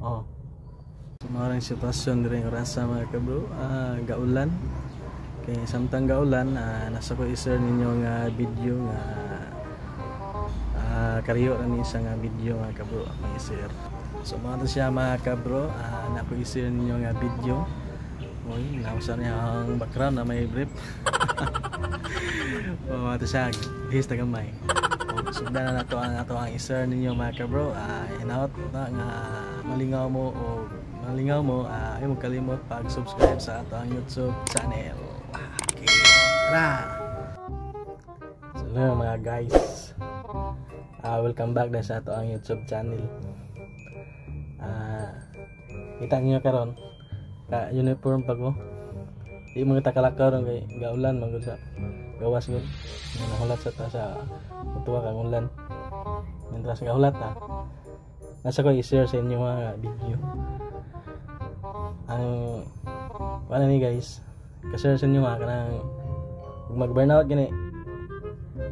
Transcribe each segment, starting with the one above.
Oh. So, mao ring sitwasyon diri orasa, mga kabro, gaulan. Kay samtang gaulan, nasa ko i-share ninyo nga video nga kariyo ra ni siya nga video, mga kabro, akong i-share. So mao to siya, mga kabro, na ko i-share ninyo nga video. Uy, nausa niya ang background na may brief. Oh, mao to siya, lihis ta gamay. Oh, sundan na nato ang ato ang i-share ninyo, mga kabro. Hinaot na nga malingaw mo o malingaw mo, ay mo kalimot pag-subscribe sa ato ang YouTube channel. Okay, tara! So, hello mga guys. Welcome back na sa ato ang YouTube channel. Kita niyo karon ka uniform pa ko. Di mo kita kalakaw ron kay gaulan man gud sa gawas gud. Nahulat sa ta sa utuwa kang ulan. Mientras gahulat ta, nasa ko i-share sa inyo mga video. Ang wala ni guys, ka-share sa inyo mga kanang mag burnout gani.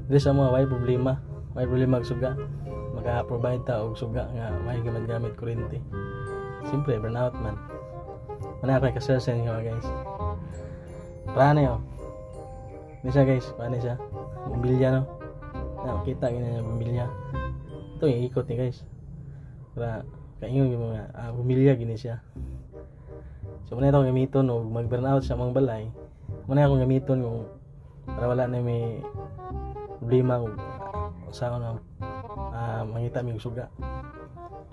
Diri sa mga way problema, way problema og suga. Maka-provide ta og suga nga may gamit-gamit kuryente. Simple burnout man. Mana ako ka-share sa inyo, guys. Paano yun? Ini siya, guys, paano siya? Bumbilya no? Na, kita gini niya bumbilya. Ito yung ikot ni guys. Para kaingon yung mga bumbilya gini siya. So muna itong gamiton og mag-burnout sa mga balay. Muna akong gamiton kung para wala na may problema kung sa na mangita mi og suga.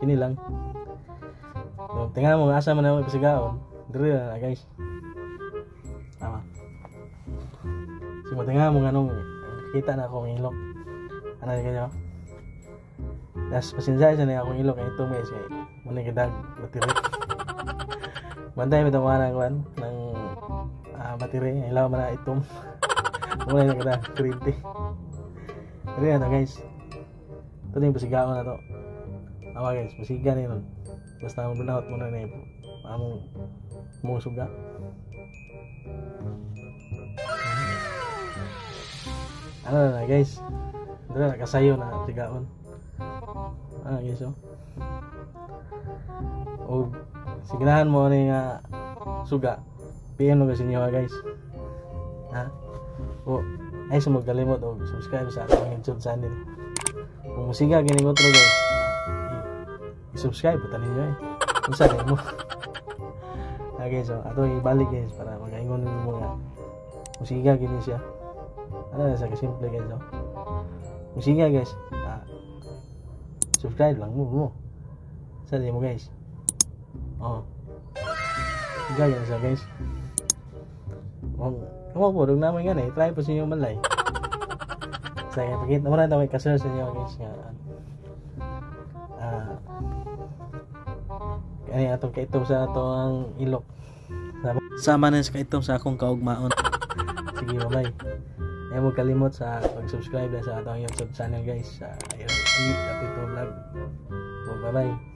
Kini lang. So, tingnan mo asa man ako ipasigaon. Diri na guys. Tama. So tingnan mo nganong kita na akong ilok. Ano kayo? Tas pasensya sa na akong ilok kay ito guys kay muna kidag battery. Bantay mo itong mga kuan ng battery, ilaw man na itom. Muna na kidag kuryente. Diri na to guys. Ito na yung pasigaon na to. Awa guys, pasiga na yun. Basta mo burnout mo na na among mong suga. Ano na guys? Diri na kasayo na sigaon. Ah guys oh. O signahan mo ni nga suga. PM mo kasi niyo guys. Ha? O ay sa magkalimot og subscribe sa atong YouTube channel. Kung musiga gini otro guys, i-subscribe po ninyo eh. Unsa mo? Okay, so ato ibalik guys para magaingon ninyo mga musiga gini siya. Ano na sa kasimple guys oh. Musiga guys, subscribe lang mo. Sa mo guys. Oh. Musiga gini siya guys. Oh, kamo po dug naman gani, try po sa inyo malay. Sa pakita mo na ito kay kasal sa inyo guys nga kani atong kaitom sa ato ang ilok. Sama na sa kaitom sa akong kaugmaon. Sige, bye-bye. Ay mo kalimot sa pag-subscribe na sa atong YouTube channel guys sa Aaron E. Tapito Vlog. Bye-bye.